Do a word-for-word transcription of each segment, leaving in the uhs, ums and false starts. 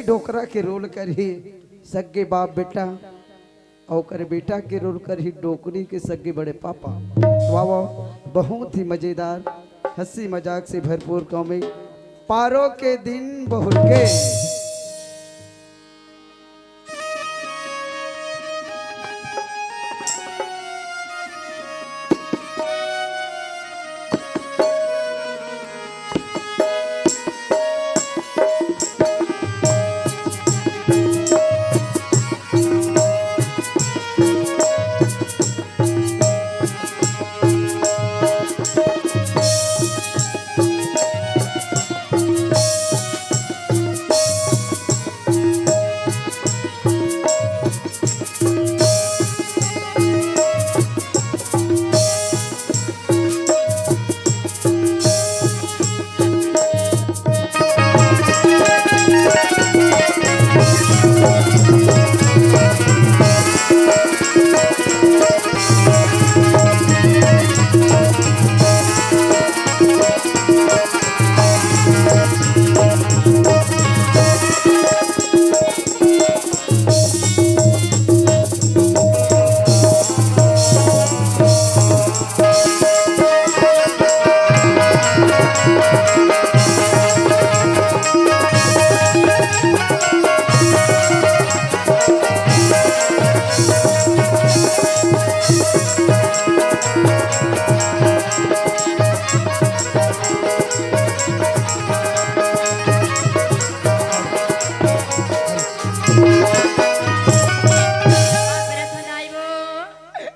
डोकरा के रोल करही सगे बाप बेटा, अउ ओकर बेटा के रोल करही डोकरी के सगे बड़े पापा। वाह वाह, बहुत ही मजेदार हंसी मजाक से भरपूर कॉमेडी। पारो के दिन बहुर के।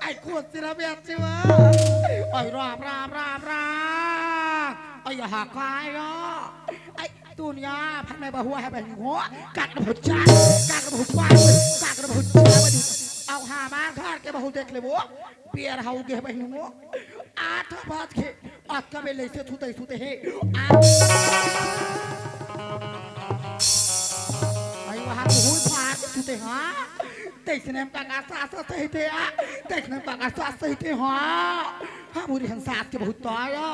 आई, खुद सिरा बेचे बा। आई, राम, राम, राम, राम। आई, हा, काय हो? आई, दुनिया भर में बहुआ हे बहिनी हो। काकर भुज्जा, काकर भुज्जा, काकर भुज्जा। अउ हमार घर के बहू देख लेबो। बेर हो गे बहिनी हो। आठ बज के अतका बेर ले सुतई सुते हे। आ, आई वहाँ घूर फार के सुते, हाँ? तइसने म काकर सास सही थे, आ? तइसने म काकर सास सही थे, हाँ? हमरी हन सास के बहू तो आयो।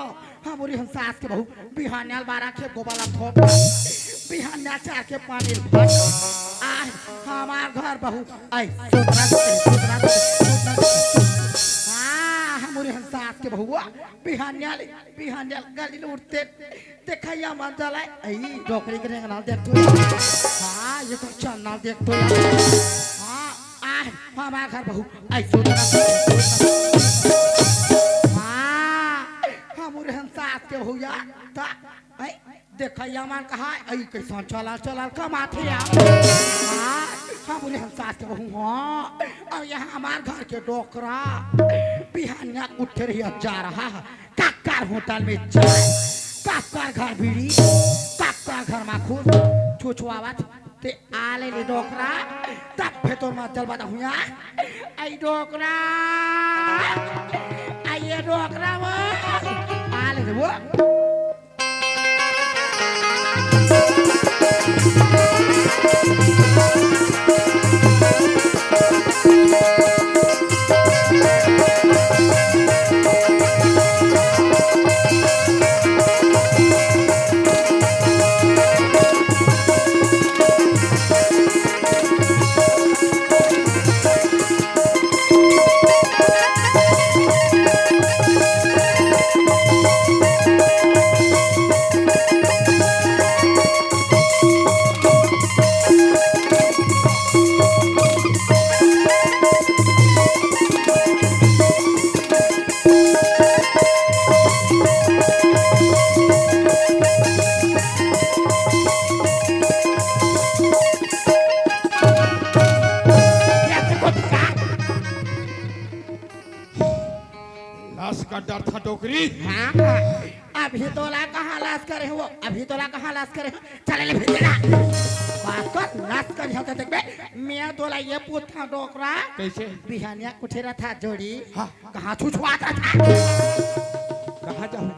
हमरी हन सास के बहू बिहान्याल बारह खेप गोबर ला थोप। बिहान्याल चार खेप पानी भर। आय, हमार घर बहू। आई, सुतरा सुते, सुतरा सुते, सुतरा सुते। हाँ, हमरी हन सास के बहू बिहान्याल बिहान जल गली ले उठते, देखइया मन जलाय, आई, डोकरी के रेंगना ल देख तो। हाँ, ये तो चलना ल देख तो। हाँ, आय, हमार घर बहू, आई, सुन। हाँ, हमरे हन सास के बहू या, ता, आई, देखइया मन कहा, आई, कइसन चलल, चलल कमाथे या। हाँ, हमरे हन सास के बहू, हाँ, अउ यहाँ हमार घर के डोकरा, बिहानिया उठे रही, जा रहा है। काकर होटल में चाय, काकर घर बीड़ी, काकर घर माखुर, छुछुआवत ते आले ले डोकरा, तब फेर तोर मा चल बता हुआ। आई डोकरा, आई ये डोकरा वो, आले ले वो। लाश का डर था डोकरी। हाँ, हाँ। अभी तोला कहाँ लाश करे हो? अभी तोला कहाँ लाश करे हो? चले ले भीतरा। बात कर, लाश कर यहाँ से देख बे। मैं तोला ये पूछता डोकरा। कैसे? बिहानिया कुठे रहा था जोड़ी? हाँ। कहाँ छुछुआता था? कहाँ जाऊँ?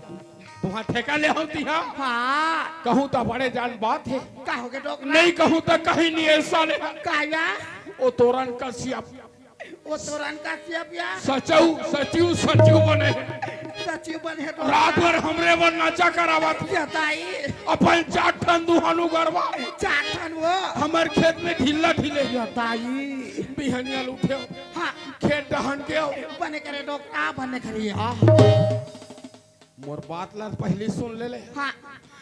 तुहां ठेका ले होती हा? हाँ। कहूँ तो बड़े जान बात हे। का हो गे डोकरा? नहीं कहूँ तो कहीं नहीं ऐसा ले। का या? ओ तोरन का सियाप। ओ तोरन का सियाप या? सचऊ, सचिव, सचिव बने हे। तचियो बन हे तो। रात भर हमरे बर नाचा करावत हे। ये दाई। अपन चार ठन दुहानू गरवा। चार ठन वो। हमर खेत में ढीला ढीले। ये दाई। बिहनिया ल उठे हो। हाँ। खेत डहन के हो। बने करे डोकरा, बने करे, हाँ। मोर बात ला पहिली सुन ले ले। हाँ।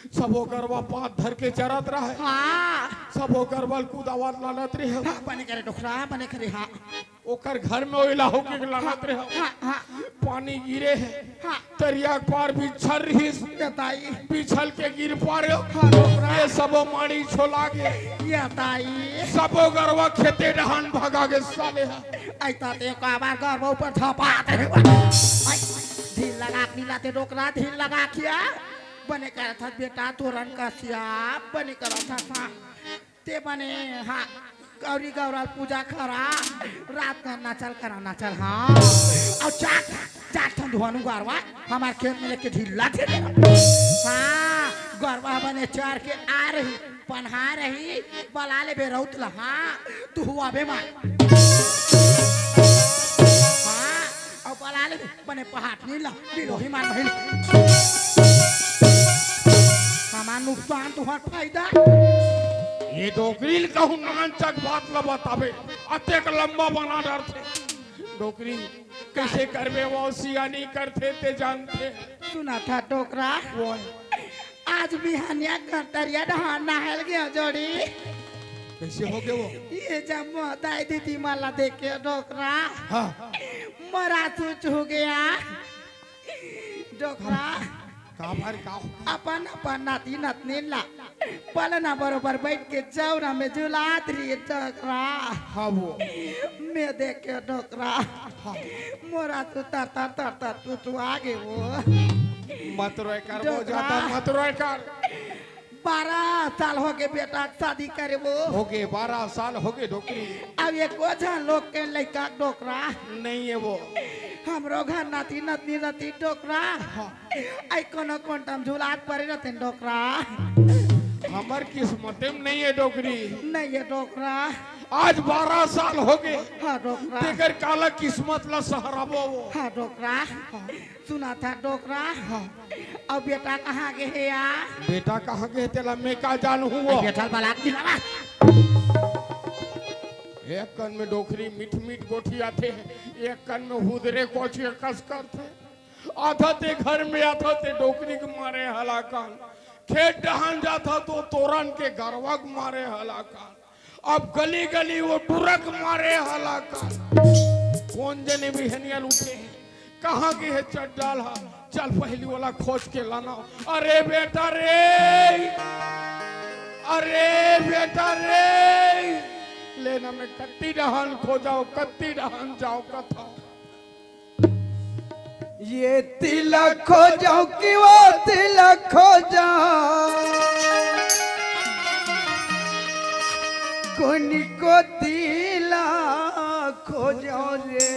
सबो गरवा पाँत धर के चरत रहे। हाँ। सबो गरवा ल कुदावत लानत रहे। हाँ, बने करे डोकरा, बने करे, हाँ। ओकर घर में ओइला होके लानत रहे। हाँ, हाँ। पानी गिरे हे। हाँ। तरिया के पार बिछल रहिस। ये दाई। बिछल के गिर पारे। हाँ, डोकरा। ये सबो माड़ी छोला गे। ये दाई। सबो गरवा खेते डहन भगा गे साले ह। अइता ते काबर गरवा ऊपर झपा दे। आई, ढील लगा के मिला ते डोकरा, ढील लगा के आ। बने करत हस बेटा, तोरन कसिया, बने करत हस, हाँ। ते बने, हाँ, गौरी गौरा पूजा करा, रात का नाचल करा, नाचल, हाँ। अउ चार, चार ठन धुआनु गरवा, हमार खेत में लेके ढीला ढीला। हाँ, गरवा बने चर के आ रही, पन्हा रही, बला ले बेरौत ला, हाँ, तू हुआ बे मार। हाँ, अउ बला ले बने पहाट नी ला, बिलोही मार नहीं ला। हमार नुकसान, तुहार फायदा। ये डोकरी ल कहूँ नानचक बात ला बताबे, अतेक लंबा बना डरथे। डोकरी, कइसे करबे वो सियानी करथे ते जानथे। सुना था डोकरा। वो आज बिहानिया गंतरिया डहान नहायल गयो जोड़ी। कइसे हो गए वो? ये जब दाई दीदी मन ला देख के डोकरा। हाँ। मरा सोच हो गया। डोकरा। का भाई का हो? अपन अपन नाती नतनी ला पलना बरोबर बैठ के चौरा में झुलात रही डोकरा। हाँ वो। मैं देख के डोकरा। हाँ। मोरा तू तर तर तर तर तू तू आगे वो। मत रोए कर वो डोकरा। ज्यादा मत रोए कर। बारह साल हो गए बेटा के शादी करे वो। हो गए, बारह साल हो गए डोकरी। अब एको झन लोग के लइका डोकरा। नहीं है वो। हमरो घर नाती नतनी रहती डोकरा। हाँ। आई कोनो कोंटा म झुलात परे रहते डोकरा। हमर किस्मते में नहीं है डोकरी। नहीं है डोकरा। आज बारह साल हो गए। हाँ डोकरा। तेकर काला किस्मत ला सहराबो वो। हाँ डोकरा। हाँ। सुना था डोकरा। हाँ। अब बेटा कहाँ गए हे या? बेटा कहाँ गए तेला मैं का जानहूँ वो? बेटा बलाक दिलावा। एक कन में डोकरी मीठ मीठ गोठियाथे, एक कन में हुदरे कोचिया कस करथे। आथा ते घर में आथा ते डोकरी के मारे हलाकान। खेत डहान जाथा तो तोरन के गरवा के मारे हलाकान। अब गली गली वो टुरक मारे हलाकान। कोन जनी बिहनिया ल उठे हे? कहाँ गए हे चड्डा ला? चल पहिली ओला खोज के लाना। अरे बेटा रे, अरे बेटा रे, लेना मैं कत्ती डहान खोजाओ, कत्ती डहान जाओ कथाओ। ये तिलक खोजाओ कि वो तिलक खोजाओ, कोनी को तिलक खोजाओ रे।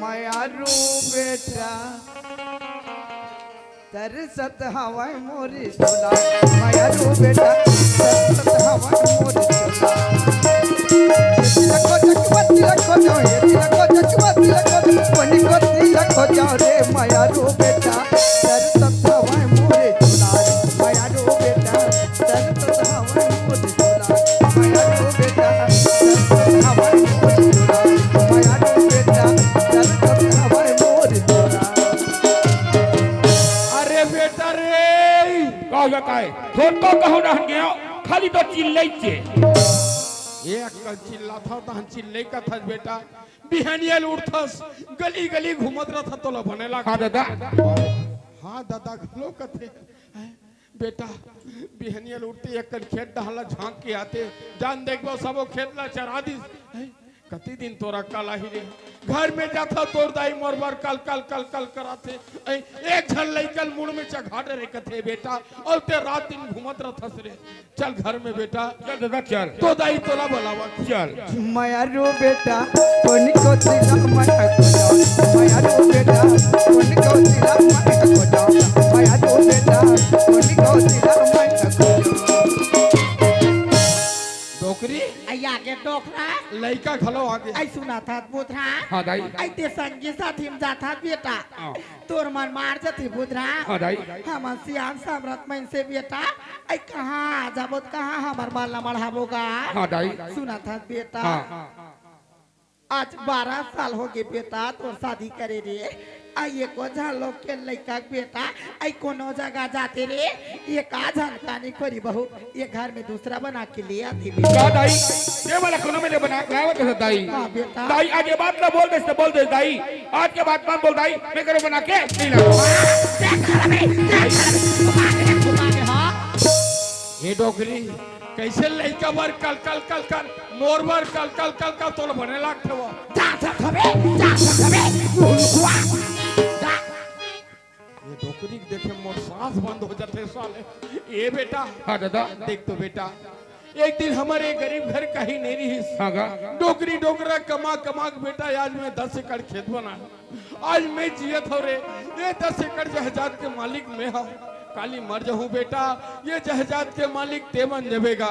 मयारू बेटा तरसत हवय मोरी चोला, मयारू बेटा तरसत हवय मोरी चोला। ये तिलक खोजाओ, ये तिलक खोजाओ, ये तिलक खोजाओ, ये तिलक खोजाओ, कोनी को तिलक खोजाओ रे मयारू बेटा तरसत हवय मोरी चोला, मयारू बेटा तरसत हवय मोरी चोला, मयारू बेटा तरसत हवय मोरी चोला, मयारू बेटा तरसत हवय मोरी चोला। अरे बेटा रे, का होगा काय? थोर तो कहूँ रहन गया, खाली तो चिल्लई के। एक कन चिल्लाथस, तहन चिल्लई कथस बेटा। बिहनिया ल उठथस, गली गली घूमत रहथस, तोला बने लागथे। हाँ दादा। हाँ दादा, घलो कथे। बेटा, बिहनिया ल उठते एक कन खेत डहर ला झांक के आते, जान देखबो सबो खेत ला चरा दिस। हैं? कति दिन तोर अकल आही रे। घर में जाथस तोर दाई मोर बर कल कल कल कल कराथे। हैं? एक झन लइका ल मुड़ में चघा डरे कथे बेटा, अउ ते रात दिन घूमत रहथस रे। चल घर में बेटा। चल दादा, चल। तो दाई तोला बलावत। चल। मयारू बेटा, कोनी को तिलक मया को जाओ। मयारू बेटा, कोनी को तिलक मया को जाओ। मयारू बेटा, कोनी को तिलक मया को जाओ। डोकरी? अइया के ओखरा। लइका घलो आगे। अई सुनत हस बुधरा। हाँ दाई। अई ते संगी साथी म जात हस बेटा। हाँ। तोर मन मार जथे बुधरा। हाँ दाई। हमन सियान समरथ मइनसे बेटा। अई कहाँ जाबो त कहाँ हमर मन ला मढ़ाबो गा। हाँ दाई। सुनत हस बेटा। हाँ। आज बारह साल होगे बेटा तोर शादी करे रे। अई एको झन लोग के लइका के बेटा, अई कोनो जगह जाथे रे, ये का झन कानी खोरी बहू, ये घर में दूसरा बना के ले आथे बेटा। का दाई? ये वाला कोनो में ले बना के लावत हे दाई? हाँ बेटा। दाई, आज ये बात ला बोल दे, से बोल दे दाई। आज के बाद मत बोल दाई, मैं करो बना के नहीं लाऊं। ये डोकरी, कइसे लइका बर कल, कल, कल, कल, मोर बर कल, कल, कल, कल, तोला बने लागथे वो। जा सकत हवे, जा सकत हवे, हुआ। जा। ये डोकरी के देखे मोर सांस बंद हो जाथे साले। ए बेटा। हाँ दादा। देख तो बेटा, एक दिन हमर ए गरीब घर कहीं नहीं रहिस। हाँ गा। डोकरी डोकरा कमा कमा के बेटा आज मैं दस एकड़ खेत बनाए। आज मैं जियत हव रे, ये दस एकड़ जायदाद के मालिक मैं हव। काली मर जहूं बेटा, ये जायदाद के मालिक ते बन जबे गा।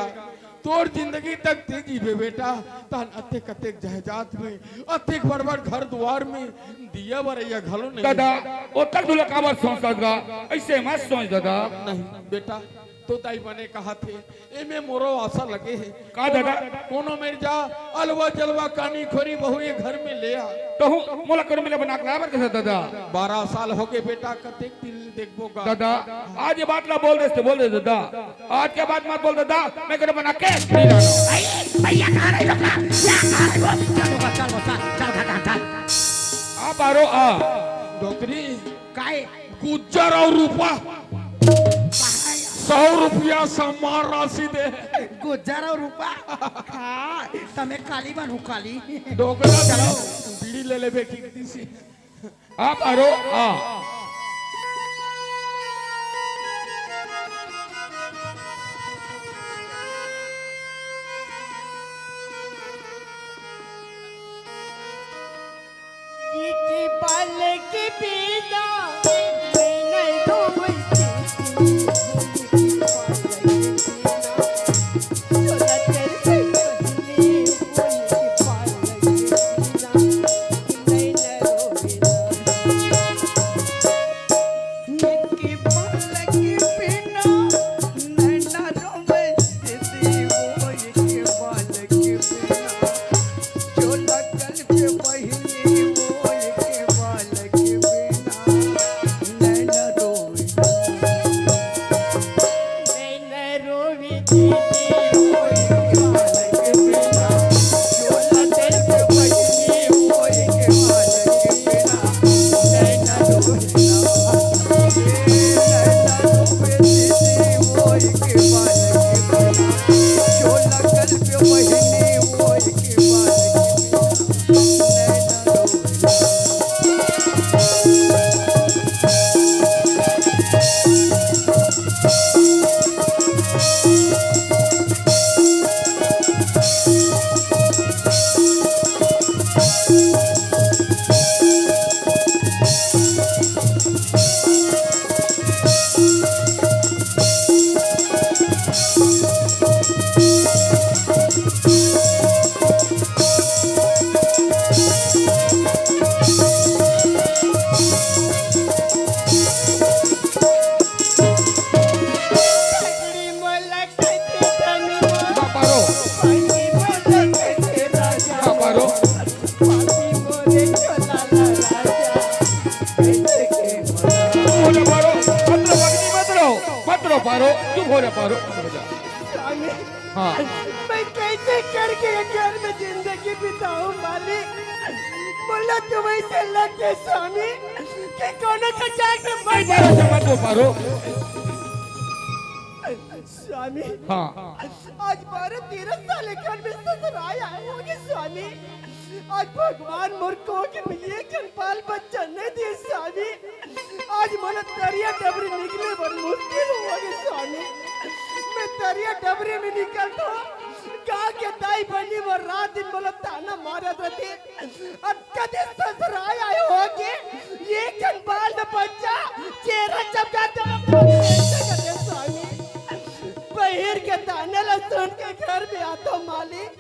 तोर जिंदगी तक ते जीबे बेटा, तहन अतेक अतेक जायदाद में, अतेक बड़ बड़ घर दुआर में दिया बरइया घलो नहीं। दादा, ओतक दूर ला काबर सोचत गा? अइसे मत सोच दादा। नहीं बेटा, तो दाई बने कहाथे, एमे मोरो आसा लगे हे। का दादा? कोनो मेर जा, अलवा जलवा कानी खोरी बहू ये घर में ले आ। तहूं मोला कोनो मेर बना के लाय बर कहे दादा। बारह साल होगे बेटा, कतेक दिन देखबो गा। दादा, आज ये बात ला बोल दे, से बोल दे दादा। आज के बाद मत बोल दादा, मैं कोनो बना के नहीं लाना। भैया कहाँ रही लोग? चल, चल, चल, चल, चल, चल। आ पारो आ। डोकरी। काय? गुज्जर अउ रूपा। सौ रुपया सम्मान राशि दे। गुज्जर अउ रूपा। हाँ, त मैं काली बनहूं, काली। डोकरा चलो। बीड़ी ले लेबे, ठीक दिसी। आ पारो आ। एक बालक बिना मैं नहीं रहूं। बाबा रो। बाबा रो। तू हो जा पारो, मत रो, अग्नि मत रो, मत रो पारो, चुप हो जा पारो, चुप हो जा। स्वामी, हाँ। मैं कैसे करके ये घर में जिंदगी बिताऊं मालिक? मोला तो वैसे लगथे स्वामी कि कोनो के जाके नहीं, पारो से मत रो पारो। स्वामी, हाँ। आज बारह तेरह साल के घर में ससुराल आए होंगे स्वामी। आज भगवान मोर को के लिए कन बाल बच्चा नहीं दे स्वामी। आज मोला तरिया डबरी निकले बर मुश्किल हो गए स्वामी। मैं तरिया डबरी में निकल तो गाँव के दाई बनी मोर रात दिन मोला ताना मारत रहते। अब कदे ससुराल आए होगे, ये कन बाल न बच्चा, चेहरा चमकाते स्वामी। बहिर के ताने ला सुन के घर में आतो मालिक।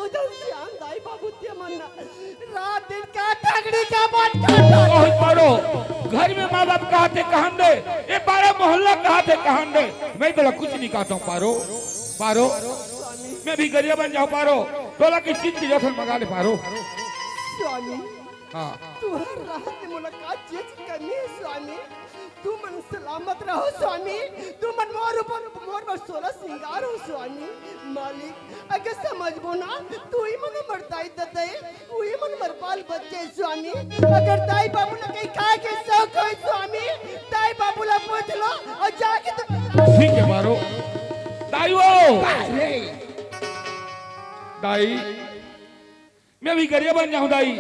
जाओ सियान दाई बाबू ते मन ना। रात दिन का ठगड़ी का बात करता। बहुत पारो, घर में माँ बाप कहा थे कहन दे, ये पारा मोहल्ला कहा थे कहन दे, मैं तोला कुछ नहीं कहता हूँ पारो। पारो, स्वामी। मैं भी गरिया बन जाऊँ पारो, तोला किस चीज की जरूरत है मंगा ले पारो। स्वामी। हाँ। तुहर रहत ले मोला का चीज कमी है स्वामी? तुमन सलामत रहो स्वामी, तुमन मोर ऊपर, मोर बर सोला सिंगार हो स्वामी। मालिक, अगर समझबो ना, तू ही मन हमर दाई ददा हे, तू ही मन हमर बाल बच्चे हे स्वामी। अगर दाई बाबू ला कहीं खाए के शौक होय स्वामी, दाई बाबू ला पूछ लो अउ जाके तो ठीक है पारो। दाई वो। दाई। मैं भी गरिया बन जाऊं दाई,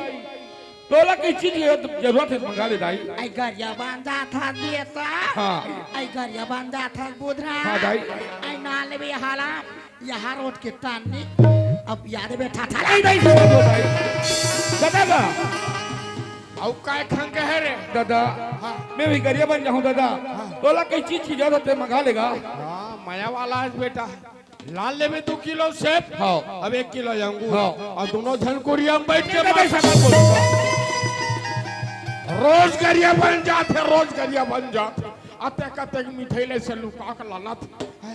तोला किस चीज की जरूरत है मंगा ले दाई। आई गरिया बन जात हस बेटा। हाँ। आई गरिया बन जात हस बुधरा। हाँ दाई। आई ना लेबे हाला, यहाँ रोड के टर्निंग। अब याद बैठा था। नहीं दाई, समझ लो दाई। दादा का। अउ काय खंग है रे? दादा। हाँ। मैं भी गरिया बन जाऊं दादा। हाँ। तोला किस चीज की जरूरत है मंगा लेगा। हाँ, मया वाला है बेटा। लान लेबे दू किलो सेब, हाँ। अब एक किलो अंगूर, हाँ। अउ दोनों झन कुरिया में बैठ के ये मार कैसा बात बोलता? रोज गरिया बन जात हे, रोज गरिया बन जात हे। अतेक अतेक मिठाई ले से लुका के लानत हे।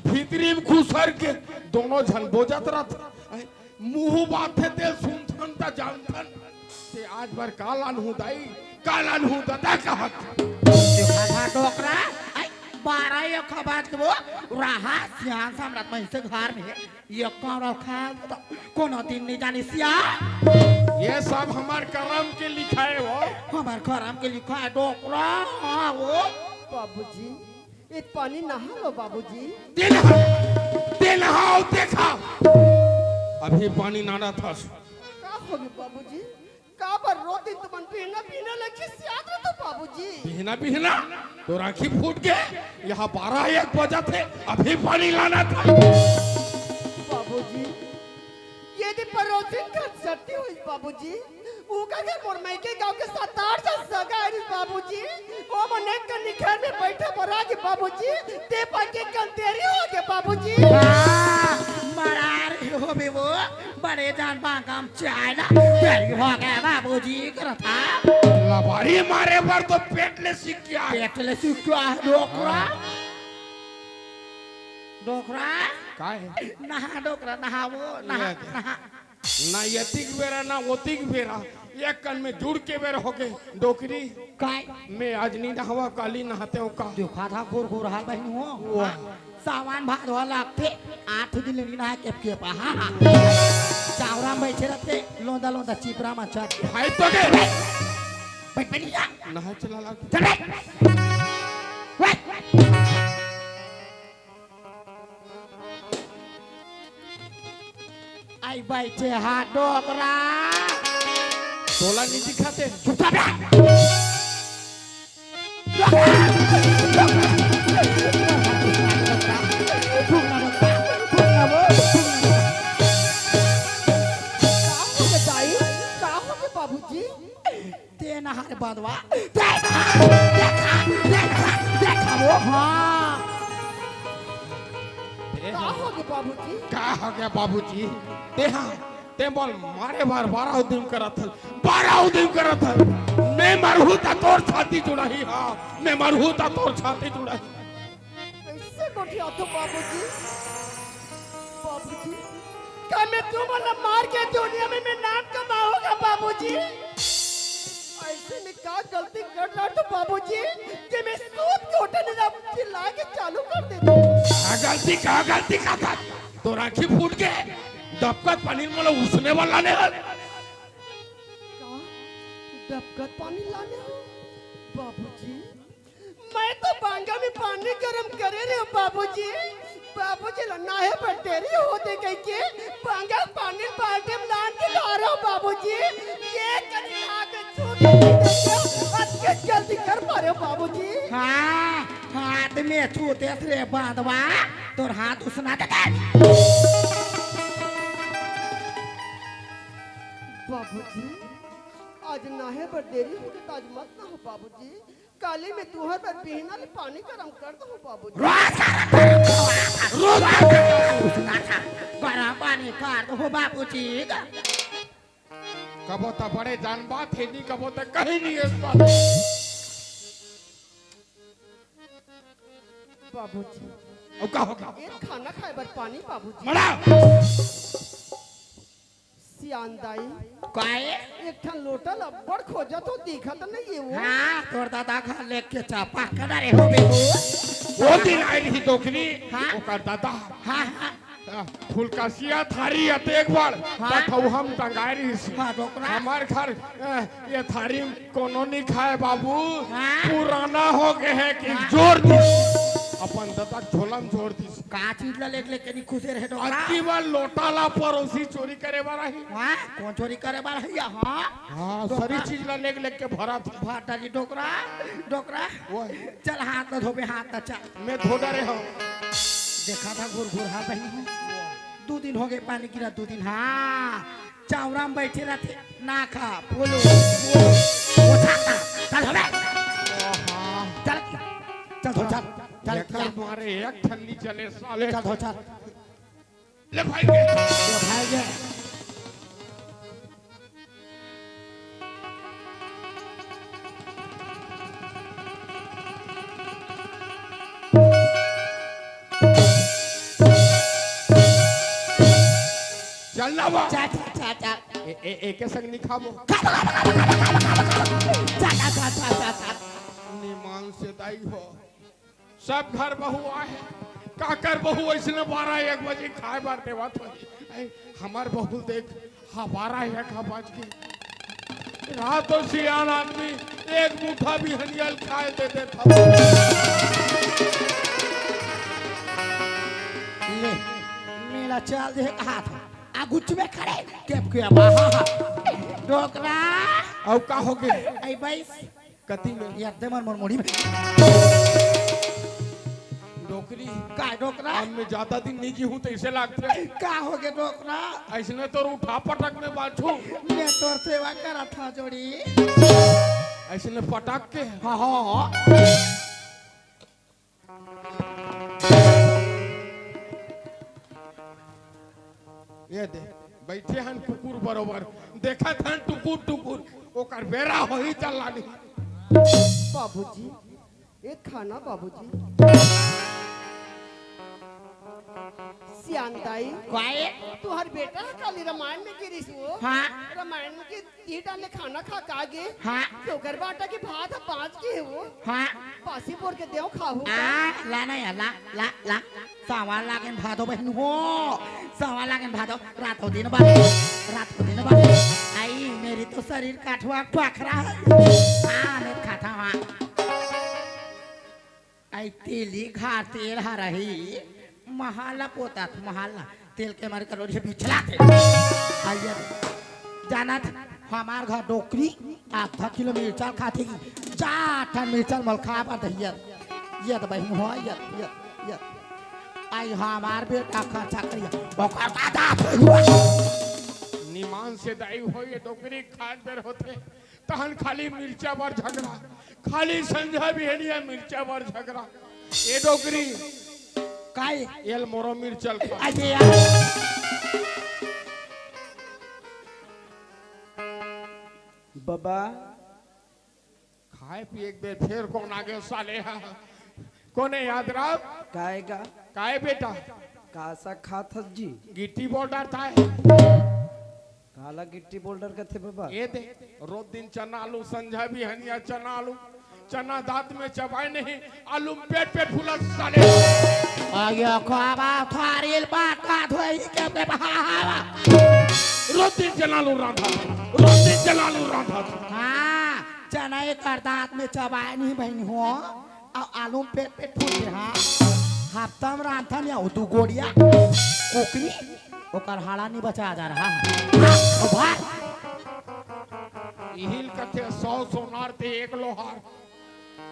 भीतरी में घुसर के दोनों झन बोजत रहत हे। मुंह बाथे ते सुनथन त जानथन। ते आज बर का लानहूं दाई, का लानहूं ददा कहत। देखा था डोकरा, आई, बारह एक बाज के वो रहा सियान सम्राट में से घर में एक कौड़ा खा तो कोनो दिन नहीं जानी सिया। ये सब हमार करम के लिखा है वो। हमार करम के लिखा है डोकरा, हाँ वो। बाबूजी, ये पानी नहा लो बाबूजी। ते नहा, ते नहाओ, देखा। अभी पानी नाना था। का होगे बाबूजी? काबर रोज दिन तुमन बिहना बिहना ले खिसियात रहत हो बाबूजी? बिहना बिहना? तोर आँखी फूट गे? यहाँ बारह एक बजत हे, अभी पानी लानत हे। बाबूजी, ये दिन पड़ोसिन घर छट्ठी होइस बाबूजी। उंकर घर मोर मइके गांव के सात आठ झन सगा आइस बाबूजी। ओमन एक कनी घर में बइठे बर आगे बाबूजी। ते पाके कन देरी होगे बाबूजी। हाँ, मरार होबे वो। बड़े जान बांगम चाय ला, तेरी हो गया बाबूजी करत हे। लबारी मारे बर तो पेट ले सिक्का। पेट ले सिक्का, डोकरा। डोकरा। का हे? नहा डोकरा, नहा वो, नहा, ये दे। नहा। ना यतिक बेरा, ना ओतिक बेरा, एक कन में जुड़ के बेरा होगे, डोकरी। काय? मैं आज नी नहावंव, काली नहातेंव का। देखा था, गोर गोर हाल बहिन हो। वो। हाँ। सावन भादो ह लागथे, आठ दिन ले नी नहाय केप केप, हाँ, हाँ। चावरा म बइठे रहिथे, लोंदा लोंदा चिपरा म चढ़। भाई तो के। बइठ, बइठ जा। नहाय चला लाग। चल बे। आई बइठे हा डोकरा। तोला नी दिखाथे। चुपचाप रह। का होगे दाई? का होगे बाबूजी? ते नहा रे बदवा। देखा, देखा, देखा, देखा वो, हाँ। का होगे बाबूजी? का होगे बाबूजी? ते हाँ, ते मोला मारे बर बारह उदिम करत हस, बारह उदिम करत हस। मैं मरहूं त तोर छाती जुड़ाही, हाँ, मैं मरहूं त तोर छाती जुड़ाही। कइसे गोठियाथो बाबूजी? बाबूजी, का मैं तुमन ला मार के दुनिया में मैं नाम कमाहूं का बाबूजी? अइसे मैं का गलती कर डारथों बाबूजी कि मैं सूत के उठे नी चिल्लाय के चालू कर देथों। का गलती, का गलती का था? तोर आँखी फूट गे, डबकत पानी मोला उसने वाला ने हल। का? डबकत पानी लाने हो? बाबूजी, मैं तो बांगा में पानी गरम करे रहेंव बाबूजी। बाबूजी ला नहाय बर देरी होथे कहिके बांगा पानी बाल्टी में लान के डारेंव बाबूजी। ये कनी हाथ में छू के नहीं देखे, अतके जल्दी कर पारेंव बाबूजी। हाँ, हाथ में छूतेस रे बदवा, तोर हाथ उसना देतेस। बाबूजी, आज नहाय बर देरी होगे त आज मत नहाव बाबूजी। काली मैं तुंहर बर बिहना ले पानी गरम कर दूहूं बाबूजी। रोज का, रोज का, रोज का। उसना था, गरम पानी का हो बाबूजी। कबो त बड़े जान बात हे, नी कबो त कहीं नहीं इस बात। बाबूजी। अब का होगा? एक खाना खाए बर पानी बाबूजी। मड़ा। सियान दाई। काय? एक ठन लोटा ल अब्बड़ खोजत हो, दिखत नहीं हे वो। हाँ, तोर दादा घर लेके चापा कदा रे हो बेबू। वो दिन आइल ही डोकरी, हाँ? ओकर दादा। हाँ, हाँ। आ, फुलकासिया थारी अतेक बड़, हाँ? पठौहा म टंगाए रहिस। हाँ, डोकरा। हमर घर, ए, ये थारी कोनो नहीं खाए बाबू, हाँ? पुराना हो गए है कि हाँ? जोर दिस। अपन दादा झोला म जोर दिस। का चीज ला लेग लेग के नहीं खुसे रहे डोकरा? अतकी बार लोटा ला परोसी चोरी करे बर आही। हाँ, कौन चोरी करे बर आही? हाँ? हाँ, डोकरा। सरी चीज ला लेग लेग के भरा था। भर डाली डोकरा, डोकरा। वो है। चल हाथ ला धोबे, हाथ ला चल। मैं धो डरे हूँ। देखा था घुर घुर हाथ बहिनी हो। दू दिन हो गए पानी गिरा, दू दिन। हाँ, चावरा म बैठे रहते, ना खा, बोलो, बोलो, वो छाता, चल हो बे। चल, चल धो, चल, चल, एकर चल। मारे एक ठन नी चले साले। चल धो, चल। ले भाई के। ले भाई के। चल ना बा। चा, चा, चा, चा। ए, ए, एके संग नहीं खाबो। खा, खा, खा। निमान से दाई हो। सब घर बहू आहे, काकर बहू अइसने बारह एक बजे खाए बर देवत होही। ऐ, हमर बहू देख, हाँ, बारह एक बज गे। रात तो सियान आदमी एक मुठा बिहनिया ल खाए दे देत हवे। ले, मेला चल दे कहा था। आ गुच्छ में खड़े, केप के बा, हाँ, हाँ। डोकरा। अउ का हो गे? ऐ बैस। कति में? ये दे मन मोर मुड़ी में। डोकरी। का डोकरा? अब मैं ज्यादा दिन नहीं जीहूँ तइसे लागथे। का हो गे डोकरा? अइसने तोर उठा पटक में बाछू। मैं तोर सेवा करत हँव जोड़ी। अइसने पटक के? हाँ, हाँ, हाँ। ये दे, बइठे हन कुकुर बरोबर, देखत हन टुकुर टुकुर, ओकर बेरा होही त लानी। बाबूजी, एक खाना बाबूजी। सियान दाई, काय? तुहर बेटा ह काली रामायण में गिरिस वो। हाँ। रामायण में गिर तीन डाले खाना खा का गे? हाँ। तो ओकर बाटा के भात ह बाँच गे हे वो। हाँ। बासी बोर के देव खाहू का? आ, ला ना या, ला, ला, ला। सावा लागेन भादो बहिन हो। सावा लागेन भादो। रातो दिन बा। रातो दिन बा। आई, मेरी तो शरीर काठवा पाखरा है। हाँ, मैं खाता हूँ। आई तेली घर तेल हरही, महल पोतात महल, तेल के मारे करोड़िया बिछलाथे। आइए, जानत हमार घर डोकरी आधा किलो मिर्चा खाथे, चार ठन मिर्चा मोला खा बर दहिया। ये तो बहिन हो, ये, ये, ये। आई हमार बेटा खर्चा करिया, ओकर का दाँत हुआ। निमान से दाई हो, ये डोकरी खान बेर होथे। तहन खाली मिर्चा बर झगड़ा, खाली संझा बिहनिया मिर्चा बर झगड़ा। ए डोकरी, काय? एल मोरो मिर्चा ल खा। अरे यार। बबा। खाए पिए के बेर फेर कोन आगे साले हा? कोने याद राव? काय गा? काय बेटा? का सा खात हस जी? गिट्टी बोल्डर था। काला गिट्टी बोल्डर कथे बबा? ये दे, रोज दिन चना आलू, संझा बिहनिया चना आलू, चना दाँत में चबाए नहीं, आलू में पेट पेट फूलत साले। आया खाबा थारी बात का धोई के पे बहावा। रोज दिन चना आलू रांधत, रोज दिन चना आलू रांधत। हाँ, चना एकर दाँत में चबाए नहीं बहिन हो। अउ आलू म पेट पेट फूट गे, हाँ। हफ्ता म रांधथन या दू गोड़िया कुकरी, ओकर हाड़ा नी बचा जा रहा है। हाँ, तो भाई। इहिल कथे सौ सोनार ते एक लोहार।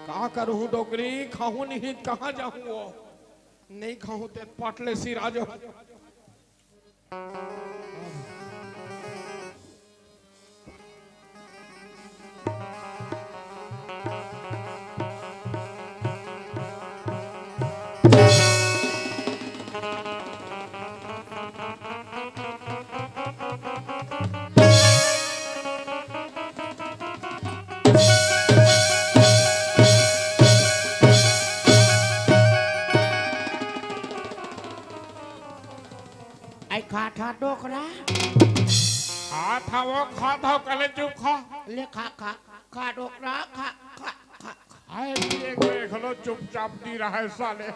का करूँ डोकरी, खाहूँ नहीं, कहाँ जाहूँ वो? नहीं खाहूँ ते पटले सिरा जाहूँ। अई खात हा डोकरा। खात हा वो, खात हा, कले चुप खा। ले खा, खा, खा डोकरा, खा, खा, खा। खाए पिए के घलो चुपचाप नी रहय साले।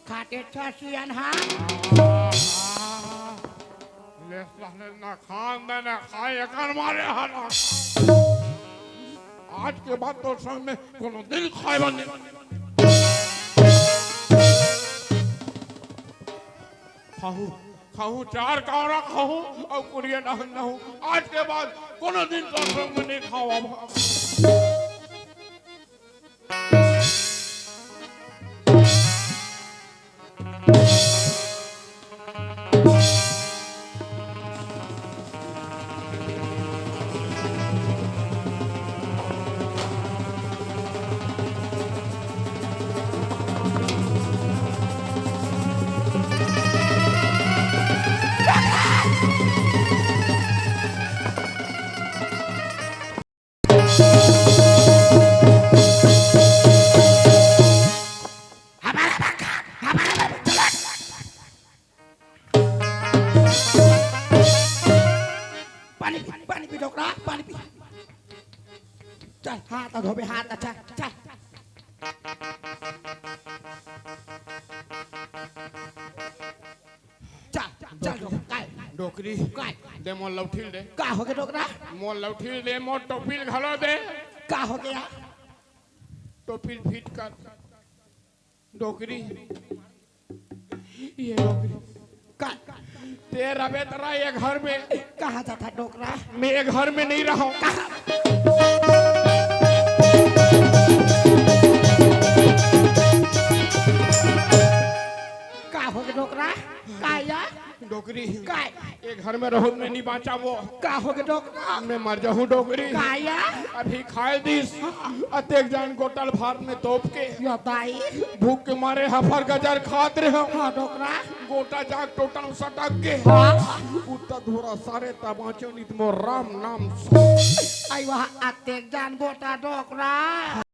खाते छ सियान हा। ले साले, ना खान दे, ना खाए, एकर मारे हा ना। आज के बाद तोर संग में कोनो दिन खाए बर नहीं। खाहू, खाहू, चार कावरा खाहू, अउ कुरिया नहन नहू। आज के बाद कोनो दिन तोर संग में नहीं खाओ अब। पानी पी, पानी पी डोकरा, पानी पी। चल, हाथ धोबे, हाथ, चल, चल। चल, चल, डोकरा, काय? डोकरी। काय? दे मोर लौठी ल दे। का होगे डोकरा? मोर लौठी ल दे, मोर टोपी ल घलो दे। का होगे यार? टोपी ल फिट कर। डोकरी, ये डोकरी। का? ते रबे तरा ये घर में। कहाँ जाथा डोकरा? मैं ये घर में नहीं रहूँ। कहाँ? का होगे डोकरा? का या? डोकरी। काय? ये घर में रहूँ त मैं नहीं बाँचावो। का होगे डोकरा? मैं मर जाहूँ डोकरी। का या? अभी खाए दिस। अतेक जान गोटा ल भात में तोप के। या दाई। भूख के मारे हफर गजर खात रहेंव। हाँ डोकरा। गोटा जाग टोटा म सटक के। हाँ। उत्ता धोरा सारे तबाचो नित मोर राम नाम। अई वाह, अतेक जान गोटा डोकरा।